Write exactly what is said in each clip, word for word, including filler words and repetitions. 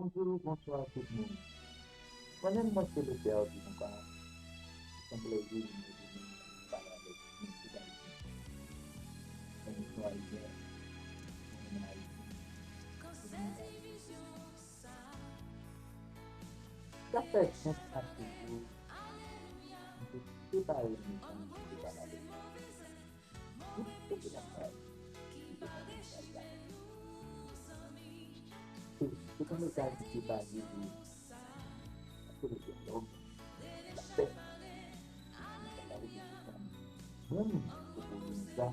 Bonjou, bonswa tout moun. Mwen menm mwen se Lotè Dijon Ka. Se yon plèzi pou mwen vini pale avèk nou tout Ayisyen. Mwen se Ayisyen, mwen menm Ayisyen. Sa fè senk a sis jou, mwen te prepare yon mesaj pou te pale avèk nou. Tout se te lakay. Se te yon mesaj ki te baze sou, sou le dyalòg, lapè. Moun ki poze nou sa,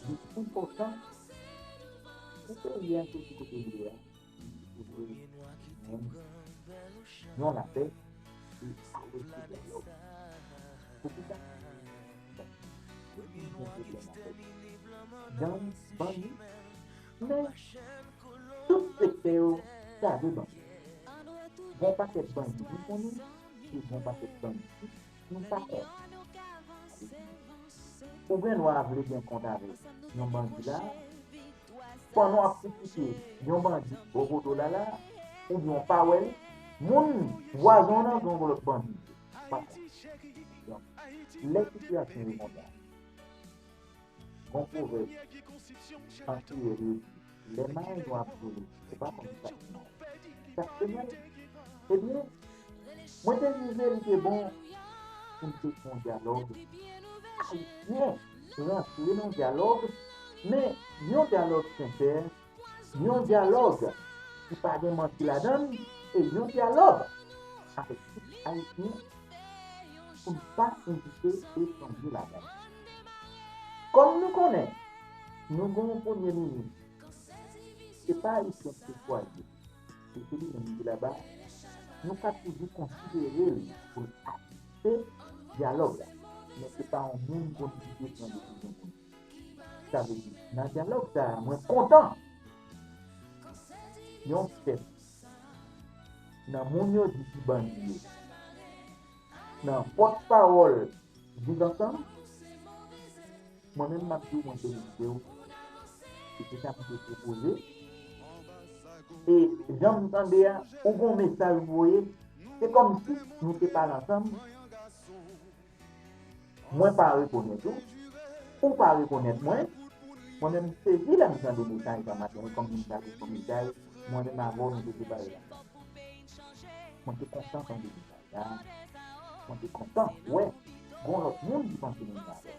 li enpòtan pou peyi a soti kote l ye a. Yon lapè e ale sou dyalòg. Poukisa? Paske gen pwoblèm avèk gang, bandi, men tout sektè yo save bandi. Gen yon pakèt bandi nou konnen, e gen yon pakèt bandi nou pa konnen. Ou gen dwa vle gen kont avèk yon bandi la, pandan w ap kritike yon bandi bò kote w la la, oubyen w pa wè l, moun vwazen w nan gen yon lòt bandi. Pa konnen. Donk, lè sitiyasyon yo konsa, gen yon pwovèb an kreyòl yo di, lè marenn yo ap boule, se pa kòm sak mal. Sak te mal. Ebyen, mwen te jije li te bon pou n te fè yon dyalòg ayisyen rantre nan yon dyalòg, men yon dyalòg sensè, yon dyalòg ki pa gen manti ladan l, e yon dyalòg avèk tout Ayisyen pou n pa envite etranje ladan l. Kòm nou konnen, nou gen yon premye minis, se pa Ayisyen ki chwazi, e se li menm ki laba, nou ka toujou konsidere l pou l asiste dyalòg la, men se pa yon moun pou n kite pran desizyon pou nou. Sa vle di, nan dyalòg sa a, mwen kontan yon chèf nan moun yo di ki bandi yo, nan pòtpawòl Viv Ansanm, mwen menm m ap di w, mwen felisite w. E se sa m te pwopoze. E jan m tande a, ou gen yon mesaj ou voye, se kòmsi nou te pale ansanm. Mwen pa rekonèt ou, ou pa rekonèt mwen. Mwen menm m sezi lè m tande mesaj sa maten an, kòm si m ta gen yon mesaj, mwen menm avè w nou te separe la. Mwen te kontan tande mesaj la. Mwen te kontan wè gon lòt moun ki panse menm jan avè m.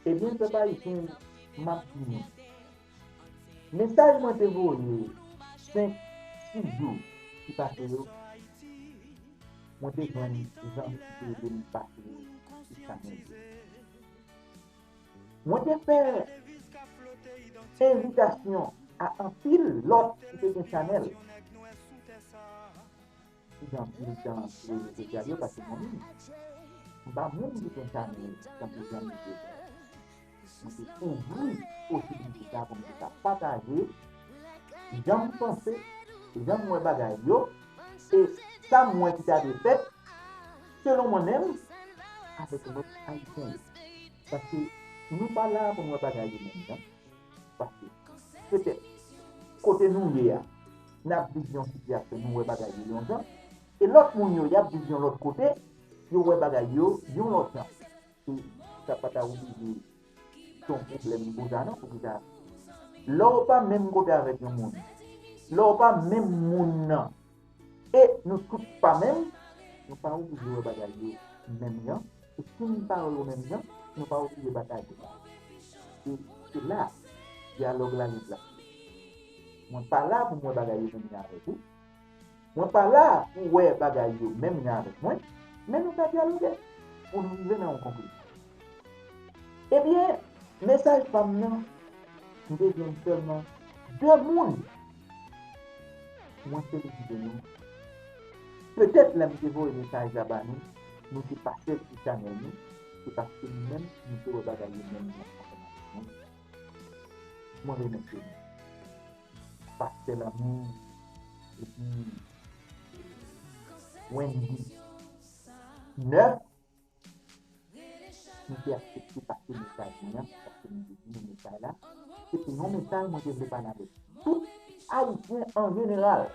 Ebyen, pèp ayisyen, m ap di nou, mesaj mwen te voye senk, sis jou ki pase yo, mwen te jwenn zanmi ki te ede m pase sou chanèl yo. Mwen te fè envitasyon a anpil lòt ki te gen chanèl. Ki gen anpil tan sou rezo sosyal yo, paske mwen menm, m pa moun ki gen chanèl tankou zanmi yo. Mwen te ouvri posiblite sa pou m te ka pataje jan m panse, jan m wè bagay yo, e sa m wè ki ta dwe fèt, selon mwen menm, avèk lòt Ayisyen yo. Paske nou pa la pou n wè bagay yo menm jan. Paske, petèt, kote nou ye a, n ap viv yon sitiyasyon, nou wè bagay yo yon jan, e lòt moun yo, y ap viv yon lòt kote, yo wè bagay yo yon lòt jan. E sa pa ta oblije se yon pwoblèm pou sa non, poukisa? Lè w pa menm kote avèk yon moun, lè w pa menm moun nan, e nou tout pa menm, nou pa oblije wè bagay yo menm jan. E si n pa wè yo menm jan, nou pa oblije batay pou sa. E se la dyalòg la gen plas li. Mwen pa la pou m wè bagay yo menm jan avèk ou. Mwen pa la pou wè bagay yo menm jan avèk mwen, men nou ka dyaloge pou nou rive nan yon konklizyon. Ebyen, mesaj pa m nan, m te jwenn sèlman de moun. Mwen felisite nou. Petèt lè m te voye mesaj la ba nou, nou te pase l sou chanèl nou, se paske nou menm, nou te wè bagay yo menm jan ansanm avèk mwen. Mwen remèsye nou. Pastè Lanmou, epi Wendy. Nèf, nou te aksepte pase mesaj mwen an, paske nou te di nou mesaj la, se te yon mesaj mwen te vle pale avèk tout Ayisyen an jeneral.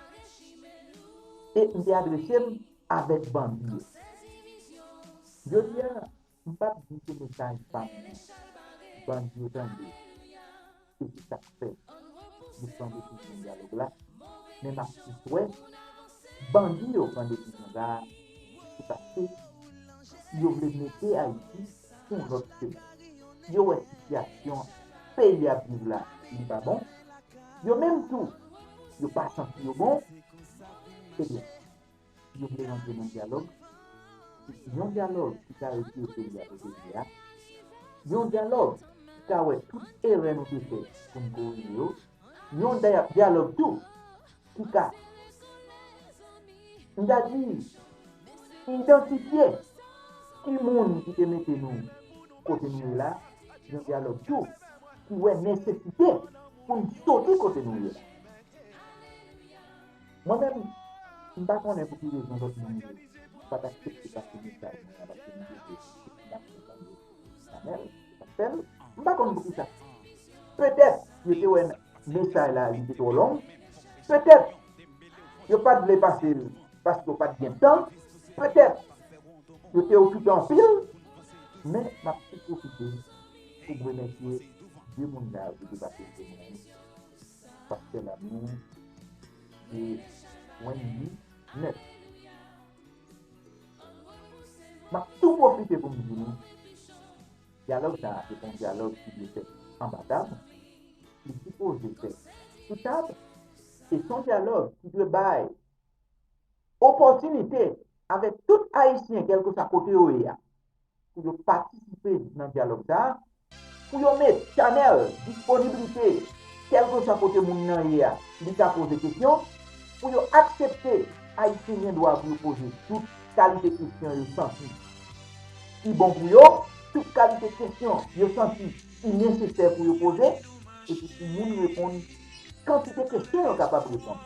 E m te adrese m avèk bandi yo. Jodi a, m p ap di se mesaj pa m nan bandi yo tande. E se sa k fè yo pran desizyon dyalòg la. Men m ap plis wè bandi yo pran desizyon sa a, se paske yo vle mete Ayiti sou yon lòt chemen. Yo wè sitiyasyon peyi a ap viv la, li pa bon. Yo menm tou, yo pa santi yo bon. Ebyen, yo vle rantre nan dyalòg. Yon dyalòg ki ka retire peyi a kote li ye a. Yon dyalòg ki ka wè tout erè nou te fè pou n korije yo. Yon dya-, dyalòg tou ki ka, m ta di, idantifye ki moun ki te mete nou kote nou ye la. Yon dyalòg tou ki wè nesesite pou n soti kote nou ye la. Mwen menm, m pa konnen pou ki rezon lòt moun yo pa t aksepte pase mesaj mwen an, paske m te di, m pa konprann yo. Chanèl, se pa fè l. M pa konn poukisa. Petèt, yo te wè mesaj la, li te twò long. Petèt, yo pa t vle pase l, paske yo pa t gen tan. Petèt, yo te okipe anpil. Men, m ap tou pwofite pou m remèsye de moun la yo ki te pase l pou mwen. Pastè Lamou e Wendy Nèf. M ap tou pwofite pou m di nou, dyalòg sa a se pa yon dyalòg ki dwe fèt anba tab, li sipoze fèt sou tab, e se yon dyalòg ki dwe bay opòtinite avèk tout Ayisyen, kèlkeswa kote yo ye a, pou yo patisipe nan dyalòg sa a, pou yo met chanèl disponiblite, kèlkeswa kote moun nan ye a, li ka poze kesyon, pou yo aksepte Ayisyen gen dwa pou yo poze tout kalite kesyon yo santi ki bon pou yo, tout kalite kesyon yo santi ki nesesè pou yo poze, epi pou moun reponn kantite kesyon yo kapab reponn.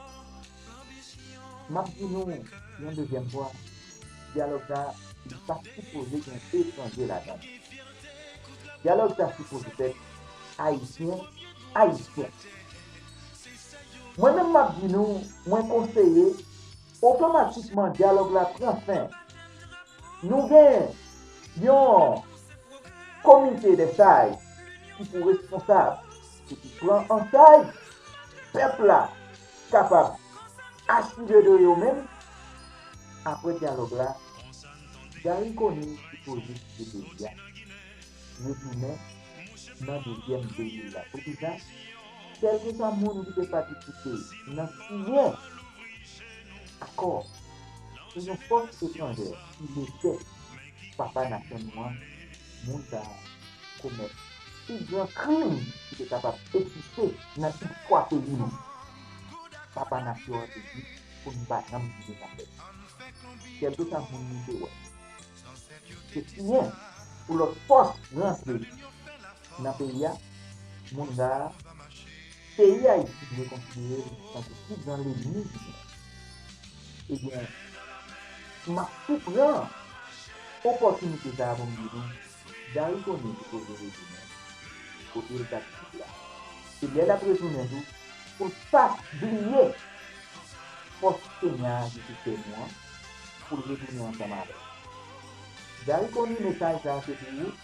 M ap di nou yon dezyèm fwa, dyalòg sa, li pa sipoze gen etranje ladan l. Dyalòg sa sipoze fèt Ayisyen, Ayisyen. Mwen menm m ap di nou, mwen konseye, otomatikman dyalòg la pran fen. Nou gen yon komite dè saj ki pou responsab e ki pran an chaj pèp la kapab asire de yo menm. Apre dyalòg la, Garry Conille sipoze kite peyi a, retounen nan dezyèm peyi l la. Poukisa? Kèlkeswa moun ki te patisipe nan siyen akò, se yon fòs etranjè ki lejè papa nasyon nou an, moun sa a komèt pi gran krim ki te kapab egziste nan istwa peyi nou. Papa nasyon an te di pou n pa janm kite sa fèt. Kèlkeswa moun nou te wè, se siyen pou lòt fòs rantre nan peyi a, moun sa a, peyi Ayiti dwe konsidere l tankou pi gran lènmi li genyen. Ebyen, m ap tou pran opòtinite sa a pou m di nou, Garry Conille sipoze retounen kote l t ap viv la. E lè l ap retounen tou, pou l pa bliye fòs Kenya a ki te fè nou an, pou l retounen ansanm avè l. Garry Conille, mesaj sa a se pou ou.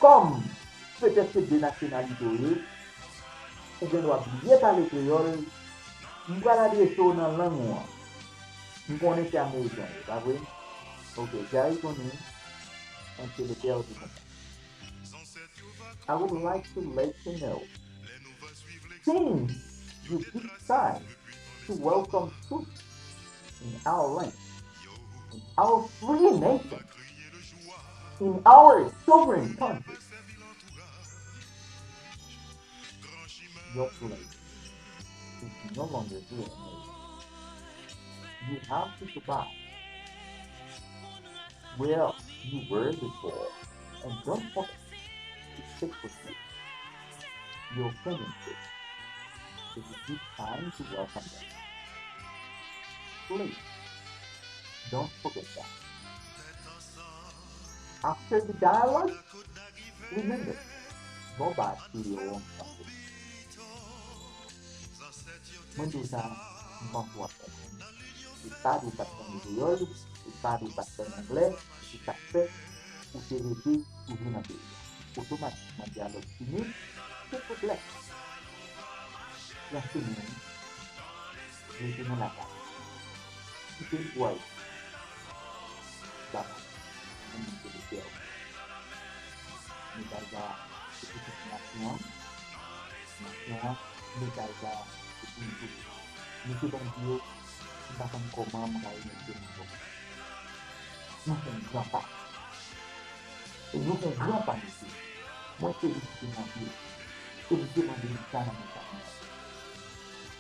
Kòm petèt se de nasyonalite w ye, ou gen dwa bliye pale kreyòl, m pral adrese w nan lang ou an. M konnen se ameriken w ye, pa vre? Ok, Garry Conille, un célibataire du monde. I would like to let you know, since you decide to welcome troops in our land, in our free nation, in our sovereign country, your place is no longer here. You have to survive where you were before, and don't forget to take with you your friend and kids. It's a good time to welcome them. Please, don't forget that. After the dialogue, remember, go back to your own country. Mwen di w sa, m panse w ap konprann. Se pa de w pa t tande kreyòl, se pa de w pa t tande anglè, se sa k fè ou te rete toujou nan peyi a. Otomatikman, dyalòg fini, se pwoblèm. Lè fini, rete nan lakay. Kite l pou Ayiti. Ba, mwen menm se lektè. Mesaj la, se pou tout nasyon an. Nasyon an, mesaj la, se pou nou tout. Mesye bandi yo, m pa konn kòman m ka remèsye nou ankò. Nou fè yon gran pa. E nou fè yon gran pa, mesye. Mwen felisite nou anpil. E m te mande nou sa nan mesaj mwen.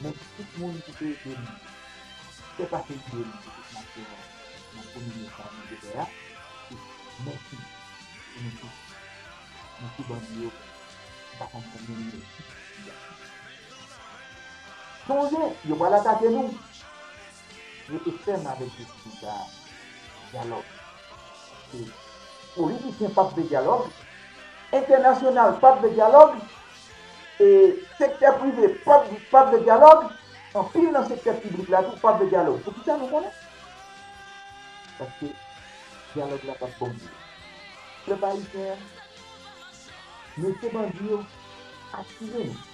Mèsi tout moun ki te ede m fè pase ide m pou tout nasyon an nan premye mesaj mwen te fè a. E mèsi pou nou tout. Mesye bandi yo, m pa konn konbyen nou ye. Sonje, yo pral atake nou. Rete fèm avèk diskou sa a. Dyalòg. E politisyen p ap vle dyalòg. Entènasyonal p ap vle dyalòg. E sektè prive p ap, p ap vle dyalòg. Anpil nan sektè piblik la tou p ap vle dyalòg. Poukisa nou konnen? Paske dyalòg la p ap bon pou yo. Pèp ayisyen an, mesye bandi yo, aktive nou.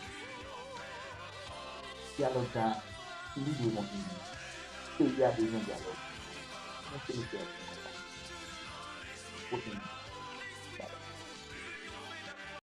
Dyalòg sa a, li dwe kontinye. Peyi a bezwen dyalòg. Mwen se mesye a ki konsa. Kote nou?